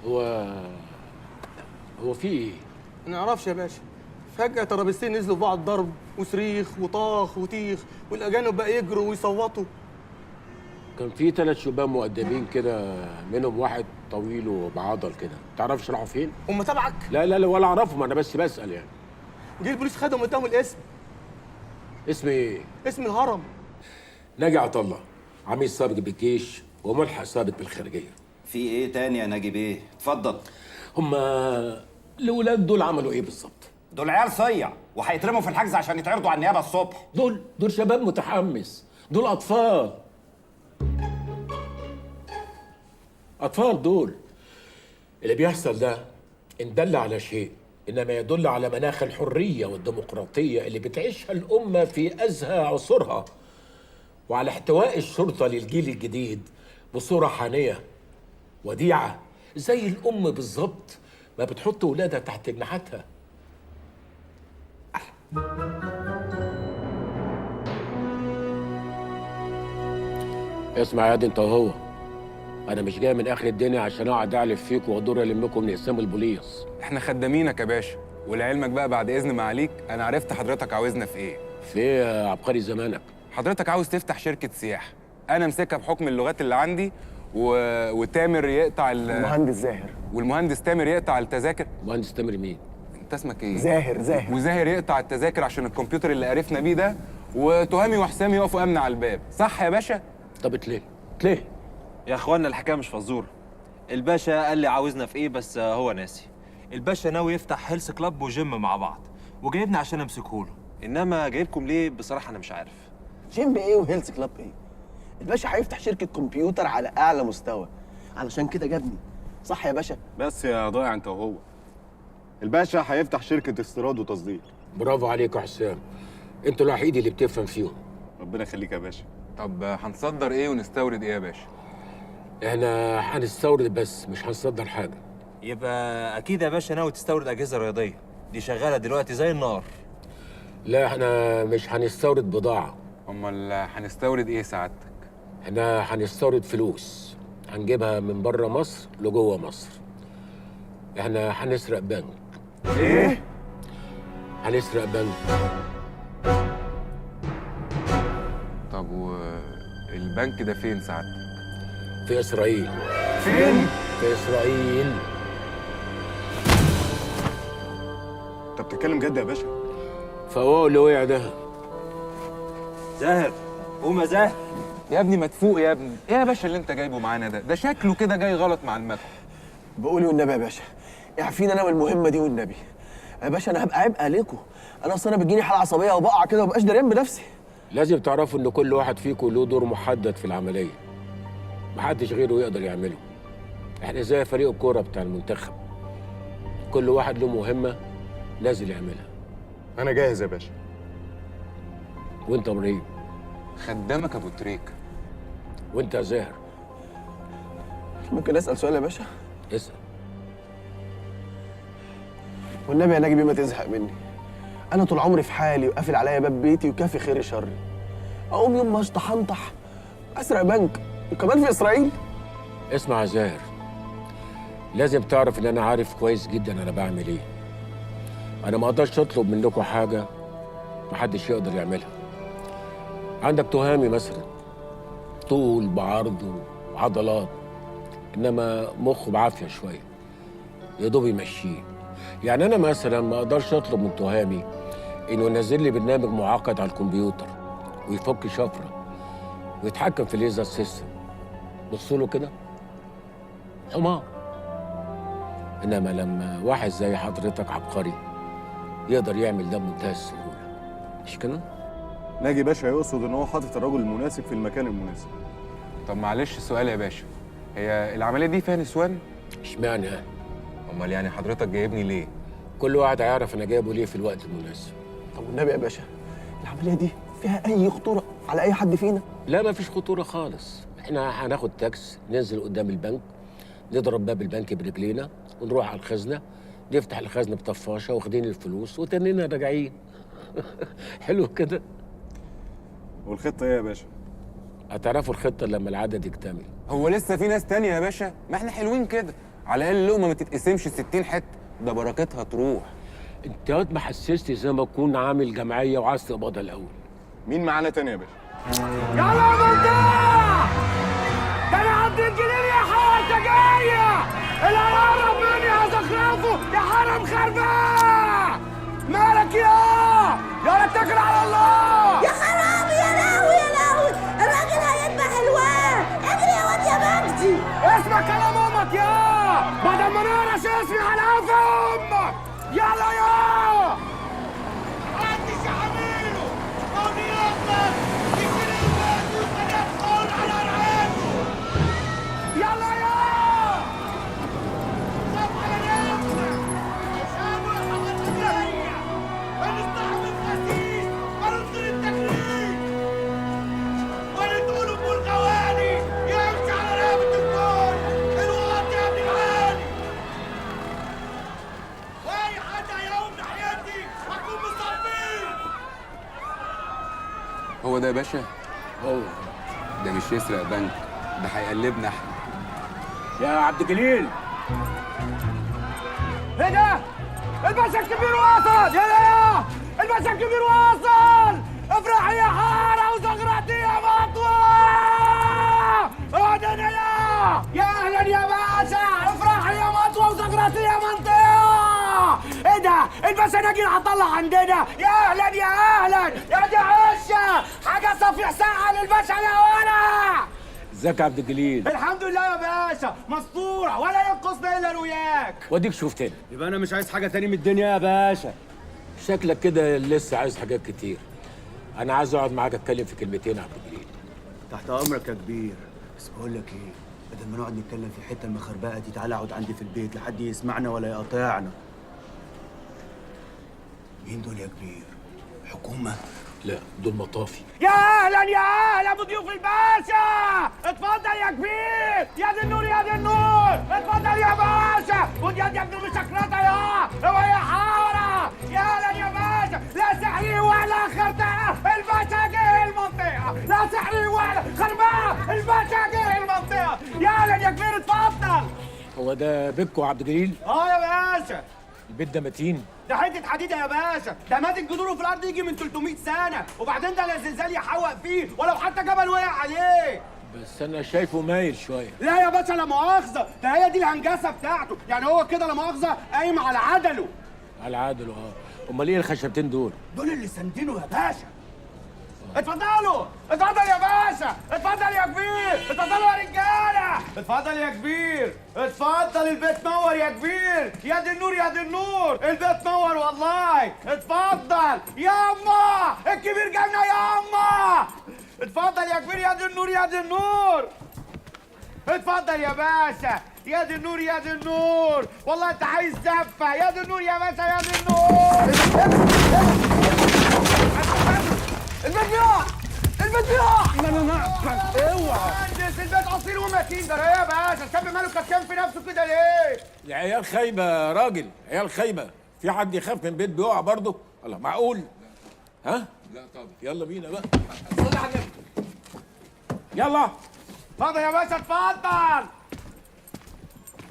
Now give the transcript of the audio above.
هو في ايه؟ ما نعرفش يا باشا. فجأة ترابيزتين نزلوا في بعض ضرب وصريخ وطاخ وتيخ، والأجانب بقى يجروا ويصوتوا. كان في 3 شباب مؤدبين كده، منهم واحد طويل وبعضل كده، تعرفش راحوا فين؟ هم تبعك؟ لا لا لا ولا اعرفهم، انا بس بسأل يعني. جه البوليس خدهم قدام الاسم. اسم ايه؟ اسم الهرم. ناجي عطا الله، عميد سابق بالجيش وملحق سابق بالخارجية. في ايه تاني يا ناجي بيه؟ اتفضل. هما الولاد دول عملوا ايه بالظبط؟ دول عيال صيع وهيترموا في الحجز عشان يتعرضوا على النيابة الصبح. دول شباب متحمس، دول اطفال. اطفال دول. اللي بيحصل ده ان دل على شيء انما يدل على مناخ الحرية والديمقراطية اللي بتعيشها الامة في ازهى عصورها، وعلى احتواء الشرطة للجيل الجديد بصورة حانيه وديعة زي الام بالظبط ما بتحط ولادها تحت جناحاتها. اسمع يا دي انت وهو، انا مش جاي من اخر الدنيا عشان اقعد اعلف فيكم وادور المكم من اسام البوليس. احنا خدامينك يا باشا، ولعلمك بقى بعد اذن معاليك انا عرفت حضرتك عاوزنا في ايه. في ايه يا عبقري زمانك؟ حضرتك عاوز تفتح شركة سياحة، انا امسكها بحكم اللغات اللي عندي وتامر يقطع المهندس زاهر. والمهندس تامر يقطع التذاكر. مهندس تامر مين؟ انت اسمك ايه؟ زاهر. زاهر. وزاهر يقطع التذاكر عشان الكمبيوتر اللي عرفنا بيه ده، وتهامي وحسام يقفوا امن على الباب، صح يا باشا؟ طب ليه؟ ليه؟ يا اخوانا الحكاية مش فزوره. الباشا قال لي عاوزنا في ايه بس هو ناسي. الباشا ناوي يفتح health club و gym مع بعض، وجايبني عشان امسكهوله، انما جايبكم ليه بصراحة انا مش عارف. جيم ايه و health club ايه؟ الباشا هيفتح شركة كمبيوتر على اعلى مستوى، علشان كده جابني، صح يا باشا؟ بس يا ضايع انت وهو، الباشا هيفتح شركة استيراد وتصدير. برافو عليك يا حسام، انت الوحيد اللي بتفهم فيهم. ربنا يخليك يا باشا. طب هنصدر ايه ونستورد ايه يا باشا؟ احنا هنستورد بس مش هنصدر حاجة. يبقى اكيد يا باشا ناوي تستورد اجهزة رياضية، دي شغالة دلوقتي زي النار. لا احنا مش هنستورد بضاعة. امال هنستورد ايه سعادتك؟ احنا هنستورد فلوس، هنجيبها من بره مصر لجوه مصر. احنا هنسرق بنك. ايه؟ هنسرق بنك. طب والبنك ده فين سعادتك؟ في اسرائيل. فين؟ في اسرائيل. انت بتتكلم جد يا باشا؟ فهو اللي وقع ده. زاهر قوم يا زاهر. يا ابني ما تفوق يا ابني، ايه يا باشا اللي انت جايبه معانا ده؟ ده شكله كده جاي غلط مع المكتب. بقولي والنبي يا باشا اعفيني انا من المهمة دي والنبي. يا باشا انا هبقى عبء عليكم، انا اصل انا بتجيني حاله عصبية وبقع كده ومبقاش دريان بنفسي. لازم تعرفوا ان كل واحد فيكم له دور محدد في العملية، محدش غيره يقدر يعمله. احنا زي فريق الكورة بتاع المنتخب، كل واحد له مهمة لازم يعملها. انا جاهز يا باشا. وانت يا ابراهيم؟ خدامك ابو تريك. وانت يا زاهر؟ ممكن اسال سؤال يا باشا؟ اسال. والنبي يا ناجي بيه ما تزهق مني، انا طول عمري في حالي وقافل عليا باب بيتي وكافي خيري شري. اقوم يوم ما اشطح انطح اسرق بنك وكمان في اسرائيل؟ اسمع يا زاهر، لازم تعرف ان انا عارف كويس جدا انا بعمل ايه. انا ما اقدرش اطلب منكم حاجة محدش يقدر يعملها. عندك تهامي مثلا، طول بعرض وعضلات، انما مخه بعافية شوية، يا دوب يمشيه. يعني انا مثلا ما اقدرش اطلب من تهامي انه ينزل لي برنامج معقد على الكمبيوتر ويفك شفرة ويتحكم في ال laser system. بصوا له كده حمار. انما لما واحد زي حضرتك عبقري يقدر يعمل ده بمنتهى السهولة، مش كده؟ ناجي باشا يقصد ان هو حاطط الرجل المناسب في المكان المناسب. طب معلش سؤال يا باشا، هي العملية دي فيها نسوان؟ اشمعنى؟ امال يعني حضرتك جايبني ليه؟ كل واحد هيعرف انا جايبه ليه في الوقت المناسب. طب والنبي يا باشا العملية دي فيها اي خطورة على اي حد فينا؟ لا مفيش خطورة خالص. احنا هناخد تاكس، ننزل قدام البنك، نضرب باب البنك برجلينا، ونروح على الخزنة، نفتح الخزنة بطفاشه واخدين الفلوس وتنينا راجعين. حلو كده. والخطه ايه يا باشا؟ هتعرفوا الخطة لما العدد يكتمل. هو لسه في ناس تانية يا باشا؟ ما احنا حلوين كده. على الاقل اللقمة ما تتقسمش 60 حتة، ده بركتها تروح. انت يا واد ما حسستني زي ما تكون عامل جمعية وعايز تقبضها الاول. مين معانا تاني يا باشا؟ يلا يا منطقة، ده انا عبد الجليل يا حارة جاية، اللي هيقرب مني هزخرفه يا حرم خربان. مالك يا يلا اتكل على الله. يا حرام، يا لهوي يا لهوي، الراجل هيذبح الواد. اجري يا واد يا مجدي. اسمع كلام امك يا بدل ما نقرش اسمي على قفا امك. يلا يا محدش يا حميلو قومي امك تشيل البيت وخليها تقول على رقبته. يلا يا خاف على نفسك عشان الحضارية هنستحمل خسيس هننصر التكليف وندعو ام الغوالي يمشي على رقبة الكل الوقت يا ابن العالي. واي حد هيقوم ناحيتي هكون مصفيه. هو ده يا باشا؟ هو ده مش يسرق بنك، ده هيقلبنا احنا. يا عبد الجليل. ايه ده؟ الباشا الكبير وصل. يلا يا الباشا الكبير وصل. افرحي يا حارة وزغرتي يا مطوه. اهلا يا اهلا يا باشا، افرحي يا مطوه وزغرتي يا منطقة. ايه ده؟ الباشا ناجي هطلع عندنا. يا اهلا يا اهلا يا دي عشه، حاجة صفيح ساعة للباشا يا ولا. ازيك يا عبد الجليل؟ الحمد لله يا باشا، مستورة ولا ينقصنا الا رؤياك. واديك شفتني. يبقى انا مش عايز حاجة تاني من الدنيا يا باشا. شكلك كده لسه عايز حاجات كتير. انا عايز اقعد معاك اتكلم في كلمتين يا عبد الجليل. تحت امرك يا كبير، بس بقول لك ايه، بدل ما نقعد نتكلم في الحتة المخربقه دي تعالى اقعد عندي في البيت، لا حد يسمعنا ولا يقاطعنا. مين دول يا كبير؟ حكومة؟ لا دول مطافي. يا اهلا يا اهلا بضيوف الباشا، اتفضل يا كبير. يا دي النور يا دي النور، اتفضل يا باشا. خد يا ابن المشكلطه يا اوعى يا حارة. يا اهلا يا باشا، لا سحري ولا خرطقه، الباشا جه المنطقة. لا سحري ولا خربقه، الباشا جه المنطقة. يا اهلا يا كبير اتفضل. هو ده بيتكو يا عبد الجليل؟ اه يا باشا. البيت ده متين؟ ده حتة حديده يا باشا، ده مات جذوره في الارض يجي من 300 سنة، وبعدين ده لا زلزال يحوق فيه ولو حتى جبل وقع عليه. بس انا شايفه مايل شوية. لا يا باشا لا مؤاخذة، ده هي دي الهنجسه بتاعته، يعني هو كده لا مؤاخذة قايم على عدله. على عدله اه. امال ايه الخشبتين دول؟ دول اللي ساندينه يا باشا. اتفضلوا، اتفضل يا باشا، اتفضل يا كبير، اتفضلوا يا رجاله، اتفضل يا كبير، اتفضل. البيت نور يا كبير، يا دي النور يا دي النور، البيت نور والله. اتفضل ياما، الكبير جالنا ياما. اتفضل يا كبير، يا دي النور يا دي النور. اتفضل يا باشا، يا دي النور يا دي النور، والله انت عايز زفه. يا دي النور يا باشا يا دي النور. البيت بيقع، البيت بيقع. لا لا لا اوعى مهندس، البيت اصيل ومتين. ده ايه يا باشا؟ الشاب ماله كتكان في نفسه كده ليه؟ العيال خايبة يا راجل، عيال خايبة. في حد يخاف من بيت بيقع برضه؟ الله معقول؟ ها؟ لا طبعا. يلا بينا بقى. صلي على النبي. يلا اتفضل يا باشا اتفضل.